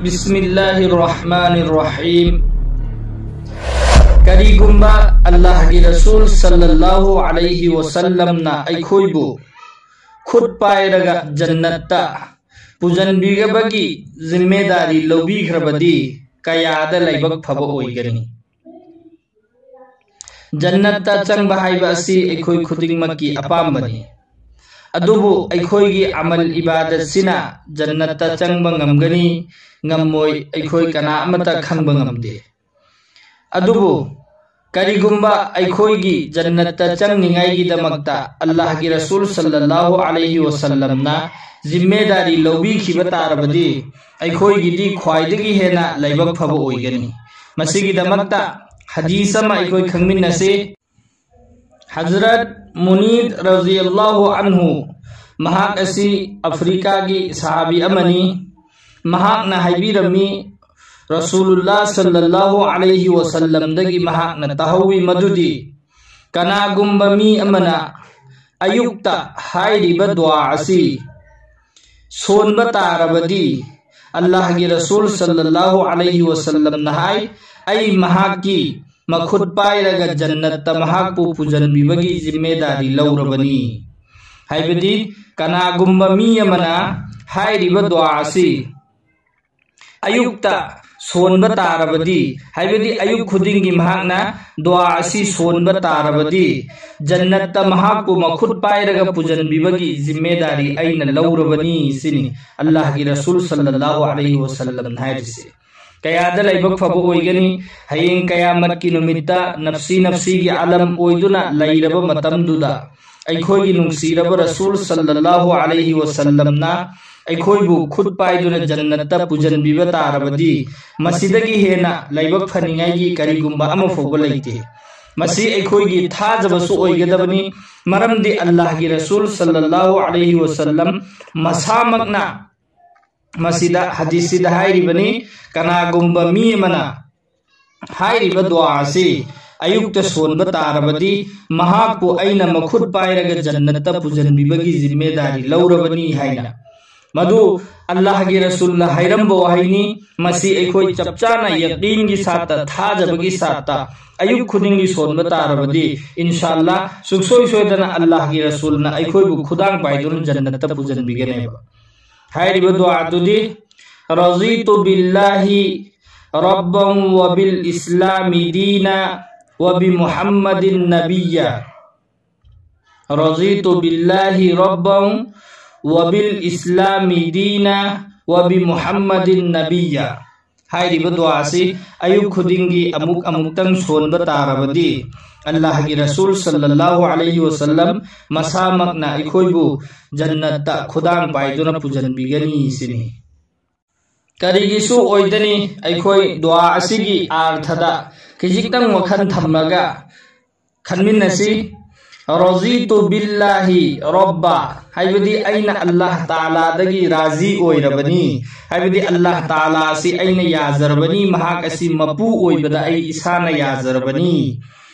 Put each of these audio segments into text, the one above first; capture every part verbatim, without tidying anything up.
ꯕꯤꯁꯃꯤꯜꯂꯥꯍꯤꯔ ꯔꯍꯃꯥꯅꯤꯔ ꯔꯍꯤꯝ꯫ ꯀꯔꯤꯒꯨꯝꯕ ꯑꯜꯂꯥꯍꯒꯤ ꯔꯁꯨꯜ ꯁꯜꯂꯜꯂꯥꯍꯨ ꯑꯂꯩꯍꯤ ꯋꯁꯜꯂꯝꯅ ꯑꯩꯈꯣꯏꯕꯨ ꯈꯨꯠ ꯄꯥꯏꯔꯒ ꯖꯟꯅꯠꯇ ꯄꯨꯖꯟꯕꯤꯔꯕꯒꯤ ꯖꯤꯝꯃꯦꯗꯥꯔꯤ ꯂꯧꯕꯤꯈ꯭ꯔꯕꯗꯤ ꯀꯌꯥꯗ ꯂꯥꯏꯕꯛ ꯐꯕ ꯑꯣꯏꯒꯅꯤ? ꯖꯟꯅꯠꯇ ꯆꯪꯕ ꯍꯥꯏꯕ ꯑꯁꯤ ꯑꯩꯈꯣꯏ ꯈꯨꯗꯤꯡꯃꯛꯀꯤ ꯑꯄꯥꯝꯕꯅꯤ꯫ ꯑꯗꯨꯕꯨ ꯑꯩꯈꯣꯏꯒꯤ ꯑꯃꯜ ꯏꯕꯥꯗꯠꯁꯤꯅ ꯖꯟꯅꯠꯇ ꯆꯪꯕ ꯉꯝꯒꯅꯤ ꯉꯝꯃꯣꯏ ꯑꯩꯈꯣꯏ ꯀꯅꯥ ꯑꯃꯠꯇ ꯈꯪꯕ ꯉꯝꯗꯦ꯫ ꯑꯗꯨꯕꯨ ꯀꯔꯤꯒꯨꯝꯕ ꯑꯩꯈꯣꯏꯒꯤ ꯖꯟꯅꯠꯇ ꯆꯪꯅꯤꯡꯉꯥꯏꯒꯤꯗꯃꯛꯇ ꯑꯜꯂꯥꯍꯒꯤ ꯔꯁꯨꯜ ꯁꯜꯂꯜꯂꯥꯍꯨ ꯑꯂꯩꯍꯤ ꯋꯁꯜꯂꯝꯅ ꯖꯤꯝꯃꯦꯗꯥꯔꯤ ꯂꯧꯕꯤꯈꯤꯕ ꯇꯥꯔꯕꯗꯤ ꯑꯩꯈꯣꯏꯒꯤꯗꯤ ꯈ꯭ꯋꯥꯏꯗꯒꯤ ꯍꯦꯟꯅ ꯂꯥꯏꯕꯛ ꯐꯕ ꯑꯣꯏꯒꯅꯤ꯫ ꯃꯁꯤꯒꯤꯗꯃꯛꯇ ꯍꯗꯤꯁ ꯑꯃ ꯑꯩꯈꯣꯏ ꯈꯪꯃꯤꯟꯅꯁꯤ꯫ ꯍꯖꯔꯠ ꯃꯨꯅꯤꯗ ꯔꯖꯤꯌꯜꯂꯥꯍꯨ ꯑꯟꯍꯨ, ꯃꯍꯥꯛ ꯑꯁꯤ ꯑꯐ꯭ꯔꯤꯀꯥꯒꯤ ꯁꯍꯥꯕꯤ ꯑꯃꯅꯤ꯫ ꯃꯍꯥꯛꯅ ꯍꯥꯏꯕꯤꯔꯝꯃꯤ, ꯔꯁꯨꯂꯨꯜꯂꯥ ꯁꯜꯂꯜꯂꯥꯍꯨ ꯑꯂꯩꯍꯤ ꯋꯁꯜꯂꯝꯗꯒꯤ ꯃꯍꯥꯛꯅ ꯇꯥꯍꯧꯋꯤ ꯃꯗꯨꯗꯤ, ꯀꯅꯥꯒꯨꯝꯕ ꯃꯤ ꯑꯃꯅ ꯑꯌꯨꯛꯇ ꯍꯥꯏꯔꯤꯕ ꯗꯨꯋꯥ ꯑꯁꯤ ꯁꯣꯟꯕ ꯇꯥꯔꯕꯗꯤ, ꯑꯜꯂꯥꯍꯒꯤ ꯔꯁꯨꯜ ꯁꯜꯂꯜꯂꯥꯍꯨ ꯑꯂꯩꯍꯤ ꯋꯁꯜꯂꯝꯅ ꯍꯥꯏ, ꯑꯩ ꯃꯍꯥꯛꯀꯤ ꯃꯈꯨꯠ ꯄꯥꯏꯔꯒ ꯖꯟꯅꯠꯇ ꯃꯍꯥꯛꯄꯨ ꯄꯨꯖꯟꯕꯤꯕꯒꯤ ꯖꯤꯝꯃꯦꯗꯥꯔꯤ ꯂꯧꯔꯕꯅꯤ꯫ ꯍꯥꯏꯕꯗꯤ, ꯀꯅꯥꯒꯨꯝꯕ ꯃꯤ ꯑꯃꯅ ꯍꯥꯏꯔꯤꯕ ꯗꯨꯋꯥ ꯑꯁꯤ ꯑꯌꯨꯛꯇ ꯁꯣꯟꯕ ꯇꯥꯔꯕꯗꯤ, ꯍꯥꯏꯕꯗꯤ ꯑꯌꯨꯛ ꯈꯨꯗꯤꯡꯒꯤ ꯃꯍꯥꯛꯅ ꯗꯨꯋꯥ ꯑꯁꯤ ꯁꯣꯟꯕ ꯇꯥꯔꯕꯗꯤ, ꯖꯟꯅꯠꯇ ꯃꯍꯥꯛꯄꯨ ꯃꯈꯨꯠ ꯄꯥꯏꯔꯒ ꯄꯨꯖꯟꯕꯤꯕꯒꯤ ꯖꯤꯝꯃꯦꯗꯥꯔꯤ ꯑꯩꯅ ꯂꯧꯔꯕꯅꯤ ꯁꯤꯅꯤ ꯑꯜꯂꯥꯍꯒꯤ ꯔꯁꯨꯜ ꯁꯜꯂꯜꯂꯥꯍꯨ ꯑꯂꯩꯍꯤ ꯋꯁꯜꯂꯝꯅ ꯍꯥꯏꯔꯤꯁꯦ꯫ ꯀꯌꯥꯗ ꯂꯥꯏꯕꯛ ꯐꯕ ꯑꯣꯏꯒꯅꯤ? ꯍꯌꯦꯡ ꯀꯌꯥꯃꯠꯀꯤ ꯅꯨꯃꯤꯠꯇ ꯅꯞꯁꯤ ꯅꯞꯁꯤꯒꯤ ꯑꯥꯂꯝ ꯑꯣꯏꯗꯨꯅ ꯂꯩꯔꯕ ꯃꯇꯝꯗꯨꯗ, ꯑꯩꯈꯣꯏꯒꯤ ꯅꯨꯡꯁꯤꯔꯕ ꯔꯁꯨꯜ ꯁꯜꯂꯜꯂꯥꯍꯨ ꯑꯂꯩꯍꯤ ꯋꯁꯜꯂꯝꯅ ꯑꯩꯈꯣꯏꯕꯨ ꯈꯨꯠ ꯄꯥꯏꯗꯨꯅ ꯖꯟꯅꯠꯇ ꯄꯨꯖꯟꯕꯤꯕ ꯇꯥꯔꯕꯗꯤ, ꯃꯁꯤꯗꯒꯤ ꯍꯦꯟꯅ ꯂꯥꯏꯕꯛ ꯐꯅꯤꯡꯉꯥꯏꯒꯤ ꯀꯔꯤꯒꯨꯝꯕ ꯑꯃ ꯐꯥꯎꯕ ꯂꯩꯇꯦ꯫ ꯃꯁꯤ ꯑꯩꯈꯣꯏꯒꯤ ꯊꯥꯖꯕꯁꯨ ꯑꯣꯏꯒꯗꯕꯅꯤ, ꯃꯔꯝꯗꯤ ꯑꯜꯂꯥꯍꯒꯤ ꯔꯁꯨꯜ ꯁꯜꯂꯜꯂꯥꯍꯨ ꯑꯂꯩꯍꯤ ꯋꯁꯜꯂꯝ ꯃꯁꯥꯃꯛꯅ ꯃꯁꯤꯗ ꯍꯗꯤꯁꯁꯤꯗ ꯍꯥꯏꯔꯤꯕꯅꯤ, ꯀꯅꯥꯒꯨꯝꯕ ꯃꯤ ꯑꯃꯅ ꯍꯥꯏꯔꯤꯕ ꯗꯨꯋꯥ ꯑꯁꯤ ꯑꯌꯨꯛꯇ ꯁꯣꯟꯕ ꯇꯥꯔꯕꯗꯤ, ꯃꯍꯥꯛꯄꯨ ꯑꯩꯅ ꯃꯈꯨꯠ ꯄꯥꯏꯔꯒ ꯖꯟꯅꯠꯇ ꯄꯨꯖꯟꯕꯤꯕꯒꯤ ꯖꯤꯝꯃꯦꯗꯥꯔꯤ ꯂꯧꯔꯕꯅꯤ ꯍꯥꯏꯅ꯫ ꯃꯗꯨ ꯑꯜꯂꯥꯍꯒꯤ ꯔꯁꯨꯜꯅ ꯍꯥꯏꯔꯝꯕ ꯋꯥꯍꯩꯅꯤ꯫ ꯃꯁꯤ ꯑꯩꯈꯣꯏ ꯆꯞ ꯆꯥꯅ ꯌꯀꯤꯟꯒꯤ ꯁꯥꯠꯇ, ꯊꯥꯖꯕꯒꯤ ꯁꯥꯠꯇ ꯑꯌꯨꯛ ꯈꯨꯗꯤꯡꯒꯤ ꯁꯣꯟꯕ ꯇꯥꯔꯕꯗꯤ, ꯏꯟꯁꯥ ꯑꯜꯂꯥ, ꯁꯨꯡꯁꯣꯏ ꯁꯣꯏꯗꯅ ꯑꯜꯂꯥꯍꯒꯤ ꯔꯁꯨꯜꯅ ꯑꯩꯈꯣꯏꯕꯨ ꯈꯨꯗꯥꯡ ꯄꯥꯏꯗꯨꯅ ꯖꯟꯅꯠꯇ ꯄꯨꯁꯤꯟꯕꯤꯒꯅꯦꯕ꯫ ꯍꯥꯏꯔꯤꯕ ꯗꯨꯋꯥꯗꯨꯗꯤ, "رضيت بالله ربا وبالإسلام دينا وبمحمد نبيا، رضيت بالله ربا وبالإسلام دينا وبمحمد نبيا"꯫ ꯍꯥꯏꯔꯤꯕ ꯗꯨꯋꯥ ꯑꯁꯤ ꯑꯌꯨꯛ ꯈꯨꯗꯤꯡꯒꯤ ꯑꯃꯨꯛ ꯑꯃꯨꯛꯇꯪ ꯁꯣꯟꯕ ꯇꯥꯔꯕꯗꯤ, ꯑꯜꯂꯥꯍꯒꯤ ꯔꯁꯨꯜ ꯁꯜꯂꯜꯂꯥꯍꯨ ꯑꯂꯩꯍꯤ ꯋꯁꯜꯂꯝ ꯃꯁꯥꯃꯛꯅ ꯑꯩꯈꯣꯏꯕꯨ ꯖꯟꯅꯠꯇ ꯈꯨꯗꯥꯡ ꯄꯥꯏꯗꯨꯅ ꯄꯨꯁꯤꯟꯕꯤꯒꯅꯤ ꯁꯤꯅꯤ꯫ ꯀꯔꯤꯒꯤꯁꯨ ꯑꯣꯏꯗꯅꯤ, ꯑꯩꯈꯣꯏ ꯗꯨꯋꯥ ꯑꯁꯤꯒꯤ ꯑꯥꯔꯊꯗ ꯈꯤꯖꯤꯛꯇꯪ ꯋꯥꯈꯜ ꯊꯝꯂꯒ ꯈꯟꯃꯤꯟꯅꯁꯤ꯫ "رضيت بالله ربا"، ꯍꯥꯏꯕꯗꯤ ꯑꯩꯅ ꯑꯜꯂꯥꯍ ꯇꯥꯂꯥꯗꯒꯤ ꯔꯥꯖꯤ ꯑꯣꯏꯔꯕꯅꯤ, ꯍꯥꯏꯕꯗꯤ ꯑꯜꯂꯥꯍ ꯇꯥꯂꯥ ꯑꯁꯤ ꯑꯩꯅ ꯌꯥꯖꯔꯕꯅꯤ, ꯃꯍꯥꯛ ꯑꯁꯤ ꯃꯄꯨ ꯑꯣꯏꯕꯗ ꯑꯩ ꯏꯁꯥꯅ ꯌꯥꯖꯔꯕꯅꯤ꯫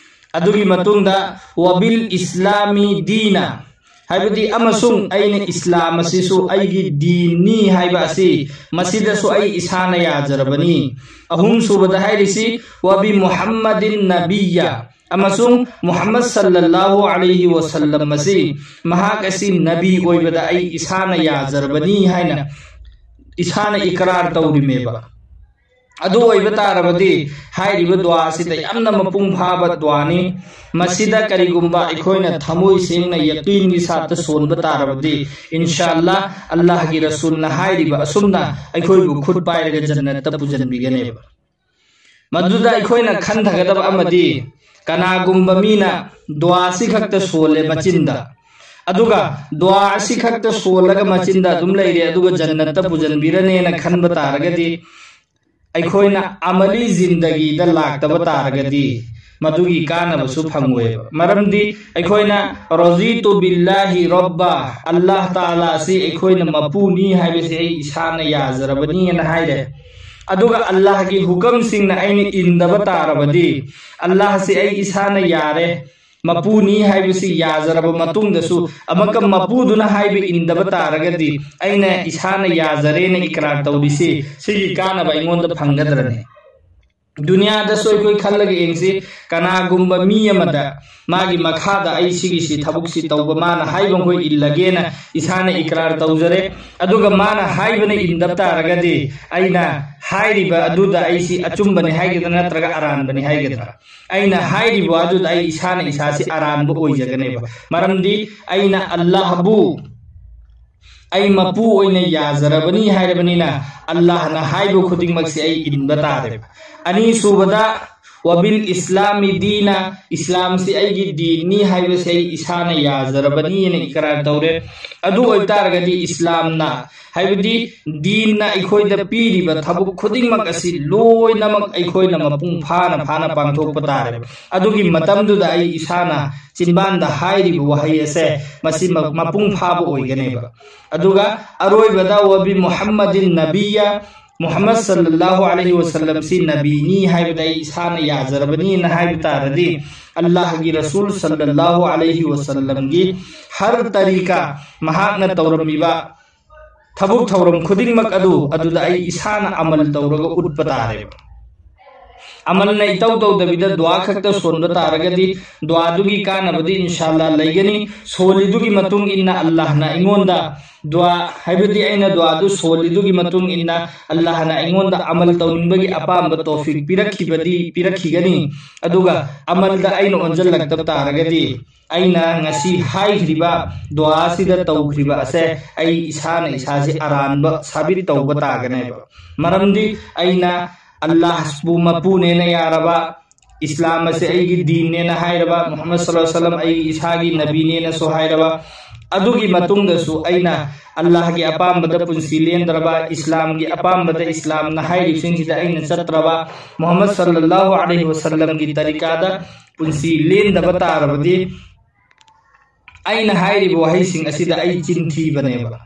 ꯑꯗꯨꯒꯤ ꯃꯇꯨꯡꯗ, "وبالإسلام دينا"، ꯍꯥꯏꯕꯗꯤ ꯑꯃꯁꯨꯡ ꯑꯩꯅ ꯏꯁꯂꯥꯝ ꯑꯁꯤꯁꯨ ꯑꯩꯒꯤ ꯗꯤꯟꯅꯤ ꯍꯥꯏꯕ ꯑꯁꯤ, ꯃꯁꯤꯗꯁꯨ ꯑꯩ ꯏꯁꯥꯅ ꯌꯥꯖꯔꯕꯅꯤ꯫ ꯑꯍꯨꯝꯁꯨꯕꯗ ꯍꯥꯏꯔꯤꯁꯤ, "وبمحمد نبيا"꯫ ꯑꯃꯁꯨꯡ ꯃꯨꯍꯝꯃꯗ ꯁꯜꯂꯜꯂꯥꯍꯨ ꯑꯂꯩꯍꯤ ꯋꯁꯜꯂꯝ ꯑꯁꯤ, ꯃꯍꯥꯛ ꯑꯁꯤ ꯅꯕꯤ ꯑꯣꯏꯕꯗ ꯑꯩ ꯏꯁꯥꯅ ꯌꯥꯖꯔꯕꯅꯤ ꯍꯥꯏꯅ ꯏꯁꯥꯅ ꯏꯀꯔꯥꯔ ꯇꯧꯔꯤꯃꯦꯕ꯫ ꯑꯗꯨ ꯑꯣꯏꯕ ꯇꯥꯔꯕꯗꯤ, ꯍꯥꯏꯔꯤꯕ ꯗꯨꯋꯥ ꯑꯁꯤꯗ ꯌꯥꯝꯅ ꯃꯄꯨꯡ ꯐꯥꯕ ꯗꯨꯋꯥꯅꯤ꯫ ꯃꯁꯤꯗ ꯀꯔꯤꯒꯨꯝꯕ ꯑꯩꯈꯣꯏꯅ ꯊꯃꯣꯏ ꯁꯦꯡꯅ ꯌꯀꯤꯟꯒꯤ ꯁꯥꯠꯇ ꯁꯣꯟꯕ ꯇꯥꯔꯕꯗꯤ, ꯏꯟꯁꯥ ꯑꯜꯂꯥ, ꯑꯜꯂꯥꯍꯒꯤ ꯔꯁꯨꯜꯅ ꯍꯥꯏꯔꯤꯕ ꯑꯁꯨꯝꯅ ꯑꯩꯈꯣꯏꯕꯨ ꯈꯨꯠ ꯄꯥꯏꯔꯒ ꯖꯟꯅꯠꯇ ꯄꯨꯁꯤꯟꯕꯤꯒꯅꯦꯕ꯫ ꯃꯗꯨꯗ ꯑꯩꯈꯣꯏꯅ ꯈꯟꯊꯒꯗꯕ ꯑꯃꯗꯤ, ꯀꯅꯥꯒꯨꯝꯕ ꯃꯤꯅ ꯗꯨꯋꯥ ꯑꯁꯤ ꯈꯛꯇ ꯁꯣꯜꯂꯦ ꯃꯆꯤꯟꯗ, ꯑꯗꯨꯒ ꯗꯨꯋꯥ ꯑꯁꯤ ꯈꯛꯇ ꯁꯣꯜꯂꯒ ꯃꯆꯤꯟꯗ ꯑꯗꯨꯝ ꯂꯩꯔꯦ, ꯑꯗꯨꯒ ꯖꯟꯅꯠꯇ ꯄꯨꯁꯤꯟꯕꯤꯔꯅꯦꯅ ꯈꯟꯕ ꯇꯥꯔꯒꯗꯤ, ꯑꯩꯈꯣꯏꯅ ꯑꯃꯂꯤ ꯖꯤꯟꯗꯒꯤꯗ ꯂꯥꯛꯇꯕ ꯇꯥꯔꯒꯗꯤ, ꯃꯗꯨꯒꯤ ꯀꯥꯟꯅꯕꯁꯨ ꯐꯪꯉꯣꯏꯕ꯫ ꯃꯔꯝꯗꯤ ꯑꯩꯈꯣꯏꯅ "رضيت بالله ربا"، ꯑꯜꯂꯥꯍ ꯇꯥꯂꯥ ꯑꯁꯤ ꯑꯩꯈꯣꯏꯅ ꯃꯄꯨꯅꯤ ꯍꯥꯏꯕꯁꯤ ꯑꯩ ꯏꯁꯥꯅ ꯌꯥꯖꯔꯕꯅꯤ ꯍꯥꯏꯅ ꯍꯥꯏꯔꯦ꯫ ꯑꯗꯨꯒ ꯑꯜꯂꯥꯍꯒꯤ ꯍꯨꯀꯝꯁꯤꯡꯅ ꯑꯩꯅ ꯏꯟꯗꯕ ꯇꯥꯔꯕꯗꯤ, "ꯑꯜꯂꯥꯍꯁꯤ ꯑꯩ ꯏꯁꯥꯅ ꯌꯥꯔꯦ, ꯃꯄꯨꯅꯤ ꯍꯥꯏꯕꯁꯤ ꯌꯥꯖꯔꯕ ꯃꯇꯨꯡꯗꯁꯨ ꯑꯃꯨꯛꯀ ꯃꯄꯨꯗꯨꯅ ꯍꯥꯏꯕ ꯏꯟꯗꯕ ꯇꯥꯔꯒꯗꯤ ꯑꯩꯅ ꯏꯁꯥꯅ ꯌꯥꯖꯔꯦꯅ ꯏꯀ꯭ꯔꯥꯔ ꯇꯧꯔꯤꯁꯤ, ꯁꯤꯒꯤ ꯀꯥꯟꯅꯕ ꯑꯩꯉꯣꯟꯗ ꯐꯪꯒꯗ꯭ꯔꯅꯤ? ꯗꯨꯅꯤꯌꯥꯗꯁꯨ ꯑꯩꯈꯣꯏ ꯈꯜꯂꯒ ꯌꯦꯡꯁꯤ, ꯀꯅꯥꯒꯨꯝꯕ ꯃꯤ ꯑꯃꯗ ꯃꯥꯒꯤ ꯃꯈꯥꯗ ꯑꯩ ꯁꯤꯒꯤꯁꯤ ꯊꯕꯛꯁꯤ ꯇꯧꯕ ꯃꯥꯅ ꯍꯥꯏꯕ ꯃꯈꯣꯏ ꯏꯜꯂꯒꯦꯅ ꯏꯁꯥꯅ ꯏꯀ꯭ꯔꯥꯔ ꯇꯧꯖꯔꯦ, ꯑꯗꯨꯒ ꯃꯥꯅ ꯍꯥꯏꯕꯅ ꯏꯟꯗꯕ ꯇꯥꯔꯒꯗꯤ ꯑꯩꯅ ꯍꯥꯏꯔꯤꯕ ꯑꯗꯨꯗ ꯑꯩꯁꯤ ꯑꯆꯨꯝꯕꯅꯤ ꯍꯥꯏꯒꯗ꯭ꯔꯥ ꯅꯠꯇ꯭ꯔꯒ ꯑꯔꯥꯟꯕꯅꯤ ꯍꯥꯏꯒꯗ꯭ꯔꯥ? ꯑꯩꯅ ꯍꯥꯏꯔꯤꯕ ꯑꯗꯨꯗ ꯑꯩ ꯏꯁꯥꯅ ꯏꯁꯥꯁꯤ ꯑꯔꯥꯟꯕ ꯑꯣꯏꯖꯒꯅꯦꯕ꯫ ꯃꯔꯝꯗꯤ ꯑꯩꯅ ꯑꯜꯂꯥꯍꯕꯨ ꯑꯩ ꯃꯄꯨ ꯑꯣꯏꯅ ꯌꯥꯖꯔꯕꯅꯤ ꯍꯥꯏꯔꯕꯅꯤꯅ ꯑꯜꯂꯥꯍꯅ ꯍꯥꯏꯕ ꯈꯨꯗꯤꯡꯃꯛꯁꯦ ꯑꯩ ꯏꯟꯕ ꯇꯥꯔꯦꯕ꯫ ꯑꯅꯤꯁꯨꯕꯗ, "ꯋꯕꯤꯜ ꯏꯁꯂꯥꯃꯤ ꯗꯤꯅ", ꯏꯁꯂꯥꯝꯁꯤ ꯑꯩꯒꯤ ꯗꯤꯟꯅꯤ ꯍꯥꯏꯕꯁꯦ ꯑꯩ ꯏꯁꯥꯅ ꯌꯥꯖꯔꯕꯅꯤꯅ ꯏꯀꯔꯥꯔ ꯇꯧꯔꯦ꯫ ꯑꯗꯨ ꯑꯣꯏꯇꯥꯔꯒꯗꯤ ꯏꯁꯂꯥꯝꯅ, ꯍꯥꯏꯕꯗꯤ ꯗꯤꯟꯅ ꯑꯩꯈꯣꯏꯗ ꯄꯤꯔꯤꯕ ꯊꯕꯛ ꯈꯨꯗꯤꯡꯃꯛ ꯑꯁꯤ ꯂꯣꯏꯅꯃꯛ ꯑꯩꯈꯣꯏꯅ ꯃꯄꯨꯡ ꯐꯥꯅ ꯐꯥꯅ ꯄꯥꯡꯊꯣꯛꯄ ꯇꯥꯔꯦꯕ꯫ ꯑꯗꯨꯒꯤ ꯃꯇꯝꯗꯨꯗ ꯑꯩ ꯏꯁꯥꯅ ꯆꯤꯟꯕꯥꯟꯗ ꯍꯥꯏꯔꯤꯕ ꯋꯥꯍꯩ ꯑꯁꯦ ꯃꯁꯤ ꯃ-, ꯃꯄꯨꯡ ꯐꯥꯕ ꯑꯣꯏꯒꯅꯦꯕ꯫ ꯑꯗꯨꯒ ꯑꯔꯣꯏꯕꯗ, "ꯋꯕꯤ ꯃꯨꯍꯝꯃꯗꯤꯟ ꯅꯕꯤꯌ", ꯃꯨꯍꯝꯃꯗ ꯁꯜꯂꯜꯂꯥꯍꯨ ꯑꯂꯩꯍꯤ ꯋꯁꯜꯂꯝꯁꯤ ꯅꯕꯤꯅꯤ ꯍꯥꯏꯕꯗ ꯑꯩ ꯏꯁꯥꯅ ꯌꯥꯖꯔꯕꯅꯤꯅ ꯍꯥꯏꯕ ꯇꯥꯔꯗꯤ, ꯑꯜꯂꯥꯍꯒꯤ ꯔꯁꯨꯜ ꯁꯜꯂꯜꯂꯥꯍꯨ ꯑꯂꯩꯍꯤ ꯋꯁꯜꯂꯝꯒꯤ ꯍꯔ ꯇꯔꯤꯀꯥ, ꯃꯍꯥꯛꯅ ꯇꯧꯔꯝꯃꯤꯕ ꯊꯕꯛ ꯊꯧꯔꯝ ꯈꯨꯗꯤꯡꯃꯛ ꯑꯗꯨ ꯑꯗꯨꯗ ꯑꯩ ꯏꯁꯥꯅ ꯑꯃꯜ ꯇꯧꯔꯒ ꯎꯠꯄ ꯇꯥꯔꯦꯕ꯫ ꯑꯃꯜꯅ ꯏꯇꯧ ꯇꯧꯗꯕꯤꯗ ꯗꯨꯋꯥ ꯈꯛꯇ ꯁꯣꯟꯕ ꯇꯥꯔꯒꯗꯤ, ꯗꯨꯋꯥꯗꯨꯒꯤ ꯀꯥꯟꯅꯕꯗꯤ ꯏꯟꯁꯥꯜꯂꯥ ꯂꯩꯒꯅꯤ꯫ ꯁꯣꯜꯂꯤꯗꯨꯒꯤ ꯃꯇꯨꯡ ꯏꯟꯅ ꯑꯜꯂꯥꯍꯅ ꯑꯩꯉꯣꯟꯗ ꯗꯨꯋꯥ, ꯍꯥꯏꯕꯗꯤ ꯑꯩꯅ ꯗꯨꯋꯥꯗꯨ ꯁꯣꯜꯂꯤꯗꯨꯒꯤ ꯃꯇꯨꯡ ꯏꯟꯅ ꯑꯜꯂꯥꯍꯅ ꯑꯩꯉꯣꯟꯗ ꯑꯃꯜ ꯇꯧꯅꯤꯡꯕꯒꯤ ꯑꯄꯥꯝꯕ ꯇꯣꯐꯤꯛ ꯄꯤꯔꯛꯈꯤꯕꯗꯤ ꯄꯤꯔꯛꯈꯤꯒꯅꯤ꯫ ꯑꯗꯨꯒ ꯑꯃꯜꯗ ꯑꯩꯅ ꯑꯣꯟꯁꯤꯜꯂꯛꯇꯕ ꯇꯥꯔꯒꯗꯤ, ꯑꯩꯅ ꯉꯁꯤ ꯍꯥꯏꯈ꯭ꯔꯤꯕ ꯗꯨꯋꯥꯁꯤꯗ ꯇꯧꯈ꯭ꯔꯤꯕ ꯑꯁꯦ ꯑꯩ ꯏꯁꯥꯅ ꯏꯁꯥꯁꯦ ꯑꯔꯥꯟꯕ ꯁꯥꯕꯤꯠ ꯇꯧꯕ ꯇꯥꯒꯅꯦꯕ꯫ ꯃꯔꯝꯗꯤ ꯑꯩꯅ ꯑꯜꯂꯥꯍꯕꯨ ꯃꯄꯨꯅꯦꯅ ꯌꯥꯔꯕ, ꯏꯁꯂꯥꯝ ꯑꯁꯦ ꯑꯩꯒꯤ ꯗꯤꯟꯅꯦꯅ ꯍꯥꯏꯔꯕ, ꯃꯨꯍꯝꯃꯗ ꯁꯜꯂꯜꯂꯥꯍꯨ ꯑꯂꯩꯍꯤ ꯋꯁꯜꯂꯝ ꯑꯩꯒꯤ ꯏꯁꯥꯒꯤ ꯅꯕꯤꯅꯦꯅꯁꯨ ꯍꯥꯏꯔꯕ, ꯑꯗꯨꯒꯤ ꯃꯇꯨꯡꯗꯁꯨ ꯑꯩꯅ ꯑꯜꯂꯥꯍꯒꯤ ꯑꯄꯥꯝꯕꯗ ꯄꯨꯟꯁꯤ ꯂꯦꯟꯗ꯭ꯔꯕ, ꯏꯁꯂꯥꯝꯒꯤ ꯑꯄꯥꯝꯕꯗ ꯏꯁꯂꯥꯝꯅ ꯍꯥꯏꯔꯤꯕꯁꯤꯡꯁꯤꯗ ꯑꯩꯅ ꯆꯠꯇ꯭ꯔꯕ, ꯃꯨꯍꯝꯃꯗ ꯁꯜꯂꯜꯂꯥꯍꯨ ꯑꯂꯩꯍꯤ ꯋꯁꯜꯂꯝꯒꯤ ꯇꯔꯤꯀꯥꯗ ꯄꯨꯟꯁꯤ ꯂꯦꯟꯗꯕ ꯇꯥꯔꯕꯗꯤ, ꯑꯩꯅ ꯍꯥꯏꯔꯤꯕ ꯋꯥꯍꯩꯁꯤꯡ ꯑꯁꯤꯗ ꯑꯩ ꯆꯤꯟꯊꯤꯕꯅꯦꯕ꯫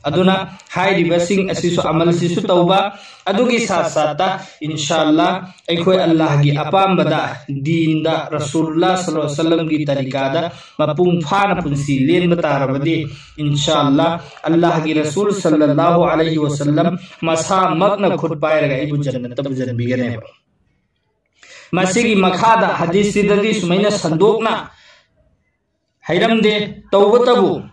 ꯑꯗꯨꯅ ꯍꯥꯏꯔꯤꯕꯁꯤꯡ ꯑꯁꯤꯁꯨ ꯑꯃꯜꯁꯤꯁꯨ ꯇꯧꯕ, ꯑꯗꯨꯒꯤ ꯁꯥꯠ ꯁꯥꯠꯇ ꯏꯟꯁꯥ ꯑꯜꯂꯥ ꯑꯩꯈꯣꯏ ꯑꯜꯂꯥꯍꯒꯤ ꯑꯄꯥꯝꯕꯗ, ꯗꯤꯟꯗ, ꯔꯁꯨꯜꯂꯥ ꯁꯜꯂꯜꯂꯥꯍꯨ ꯑꯂꯩꯍꯤ ꯋꯁꯜꯂꯝꯒꯤ ꯇꯔꯤꯀꯥꯗ ꯃꯄꯨꯡ ꯐꯥꯅ ꯄꯨꯟꯁꯤ ꯂꯦꯟꯕ ꯇꯥꯔꯕꯗꯤ, ꯏꯟꯁꯥ ꯑꯜꯂꯥ ꯑꯜꯂꯥꯍꯒꯤ ꯔꯁꯨꯜ ꯁꯜꯂꯜꯂꯥꯍꯨ ꯑꯂꯩꯍꯤ ꯋꯁꯜꯂꯝ ꯃꯁꯥꯃꯛꯅ ꯈꯨꯠ ꯄꯥꯏꯔꯒ ꯑꯩꯕꯨ ꯖꯟꯅꯠꯇ ꯄꯨꯁꯤꯟꯕꯤꯒꯅꯦꯕ꯫ ꯃꯁꯤꯒꯤ ꯃꯈꯥꯗ ꯍꯗꯤꯁꯁꯤꯗꯗꯤ ꯁꯨꯃꯥꯏꯅ ꯁꯟꯗꯣꯛꯅ ꯍꯥꯏꯔꯝꯗꯦ꯫ ꯇꯧꯕꯇꯕꯨ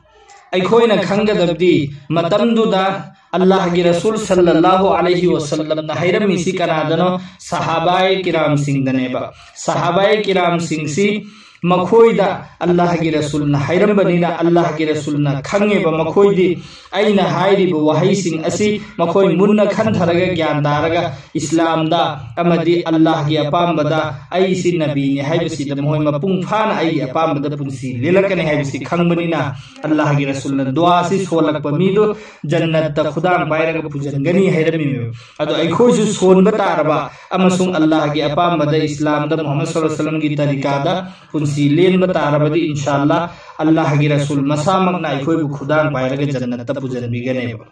ꯑꯩꯈꯣꯏꯅ ꯈꯪꯒꯗꯕꯗꯤ, ꯃꯇꯝꯗꯨꯗ ꯑꯜꯂꯥꯍꯒꯤ ꯔꯁꯨꯜ ꯁꯜꯂꯜꯂꯥꯍꯨ ꯑꯂꯩꯍꯤ ꯋꯁꯜꯂꯝꯅ ꯍꯥꯏꯔꯝꯃꯤꯁꯤ ꯀꯅꯥꯗꯅꯣ? ꯁꯍꯥꯕꯥꯏ ꯀꯤꯔꯥꯝꯁꯤꯡꯗꯅꯦꯕ꯫ ꯁꯍꯥꯕꯥꯏ ꯀꯤꯔꯥꯝꯁꯤꯡꯁꯤ ꯃꯈꯣꯏꯗ ꯑꯜꯂꯥꯍꯒꯤ ꯔꯁꯨꯜꯅ ꯍꯥꯏꯔꯝꯕꯅꯤꯅ, ꯑꯜꯂꯥꯍꯒꯤ ꯔꯁꯨꯜꯅ ꯈꯪꯉꯦꯕ ꯃꯈꯣꯏꯗꯤ꯫ ꯑꯩꯅ ꯍꯥꯏꯔꯤꯕ ꯋꯥꯍꯩꯁꯤꯡ ꯑꯁꯤ ꯃꯈꯣꯏ ꯃꯨꯟꯅ ꯈꯟꯊꯔꯒ, ꯒ꯭ꯌꯥꯟ ꯇꯥꯔꯒ, ꯏꯁꯂꯥꯝꯗ ꯑꯃꯗꯤ ꯑꯜꯂꯥꯍꯒꯤ ꯑꯄꯥꯝꯕꯗ ꯑꯩꯁꯤ ꯅꯕꯤꯅꯤ ꯍꯥꯏꯕꯁꯤꯗ ꯃꯈꯣꯏ ꯃꯄꯨꯡ ꯐꯥꯅ ꯑꯩꯒꯤ ꯑꯄꯥꯝꯕꯗ ꯄꯨꯟꯁꯤ ꯂꯦꯜꯂꯛꯀꯅꯤ ꯍꯥꯏꯕꯁꯤ ꯈꯪꯕꯅꯤꯅ, ꯑꯜꯂꯥꯍꯒꯤ ꯔꯁꯨꯜꯅ ꯗꯨꯋꯥꯁꯤ ꯁꯣꯜꯂꯛꯄ ꯃꯤꯗꯨ ꯖꯟꯅꯠꯇ ꯈꯨꯗꯥꯡ ꯄꯥꯏꯔꯒ ꯄꯨꯁꯤꯟꯒꯅꯤ ꯍꯥꯏꯔꯝꯃꯤꯕ꯫ ꯑꯗꯣ ꯑꯩꯈꯣꯏꯁꯨ ꯁꯣꯟꯕ ꯇꯥꯔꯕ ꯑꯃꯁꯨꯡ ꯑꯜꯂꯥꯍꯒꯤ ꯑꯄꯥꯝꯕꯗ, ꯏꯁꯂꯥꯝꯗ, ꯃꯨꯍꯝꯃꯗ ꯁꯜꯂꯜꯂꯥꯍꯨ ꯑꯂꯩꯍꯤ ꯋꯁꯜꯂꯝꯒꯤ ꯇꯔꯤꯀꯥꯗ ꯄꯨꯟꯁꯤ ꯂꯦꯟꯕ ꯇꯥꯔꯕꯗꯤ, ꯏꯟꯁꯥ ꯑꯜꯂꯥ ꯑꯜꯂꯥꯍꯒꯤ ꯔꯁꯨꯜ ꯃꯁꯥꯃꯛꯅ ꯑꯩꯈꯣꯏꯕꯨ ꯈꯨꯗꯥꯡ ꯄꯥꯏꯔꯒ ꯖꯟꯅꯠꯇ ꯄꯨꯁꯤꯟꯕꯤꯒꯅꯦꯕ꯫